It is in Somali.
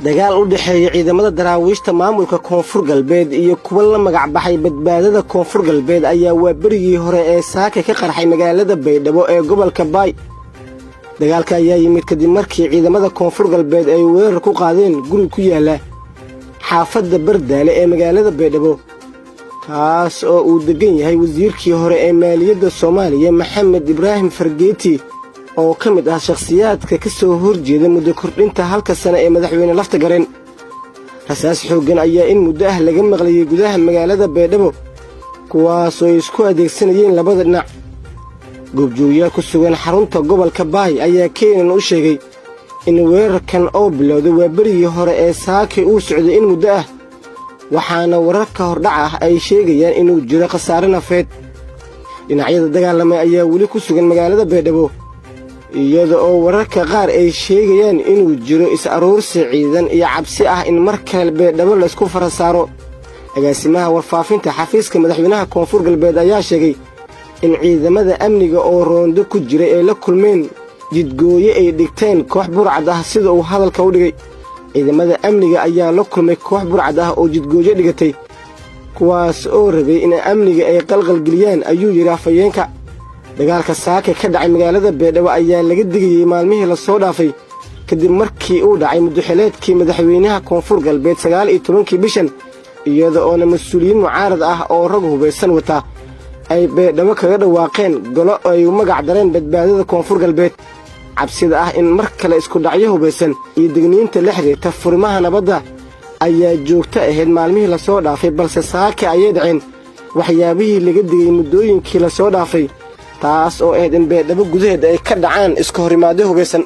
Dagaal u dhexeeya ciidamada Daraawiishta maamulka Koonfur Galbeed iyo kuwa la magac baxay Badbaadada Koonfur Galbeed ayaa waa berigii hore ee saaka ka qarxay magaalada Baydhabo ee gobolka Baay. Dagaalka ayaa yimid kadib markii ciidamada Koonfur Galbeed ay weerar ku qaadeen guri ku yaalla xaafadda Bardaale ee magaalada Baydhabo, kaas oo uu deggan yahay wasiirkii hore ee maaliyadda Soomaaliya, Maxamed Ibraahim Fargeeti, oo ka mid ah shakhsiyaadka ka soo hor jeeda muddo kordhinta halka sane ee Madaxweyne Lafta Gareen. Rasaas xooggan ayaa in muddo ah laga maqlayay gudaha magaalada Baydhabo, kuwaasoo ay isku adeegsanayeen labada dhinac. Goobjoogyaal ku sugan xarunta gobolka Baay ayaa KNN u sheegay in weerarkan oo bilowday waa berigii hore ee saakay uu socday in muddo ah, waxaana wararka hordhac ah ay sheegayaan inuu jiro khasaare nafeed. Dhinacyada dagaalamay ayaa weli ku sugan magaalada Baydhabo, iyada oo wararka qaar ay sheegayaan inuu jiro is-aruursi ciidan iyo cabsi ah in mar kale Baydhabo laysku fara saaro. Agaasimaha warfaafinta xafiiska madaxweynaha Koonfur Galbeed ayaa sheegay in ciidamada amniga oo roondo ku jiray ay la kulmeen jidgooye ay dhigteen koox burcad ah, sida uu hadalka u dhigay. Ciidamada amniga ayaa la kulmay koox burcad ah oo jidgooyo dhigatay, kuwaas oo rabay in amniga ay qalqalgeliyaan, ayuu yidhi afhayeenka. Dagaalka saaka ka dhacay magaalada Baydhabo ayaa laga digayey maalmihii lasoo dhaafay, kadib markii uu dhacay muddoxileedkii madaxweynaha Koonfur Galbeed 19-kii bishan, iyada oona mas-uuliyiin mucaarad ah oo rag hubaysan wata ay Baydhabo kaga dhawaaqeen golo ay u magac dareen Badbaadada Koonfur Galbeed. Cabsida ah in mar kale isku dhacyo hubaysan iyo degniinta la xidhiirta furimaha nabadda ayaa joogto ahayd maalmihii lasoo dhaafay, balse saaka ayay dhaceen waxyaabihii laga digay muddooyinkii lasoo dhaafay, taas oo ahayd in Baydhabo gudaheed ay ka dhacaan iska horimaadyo hubaysan.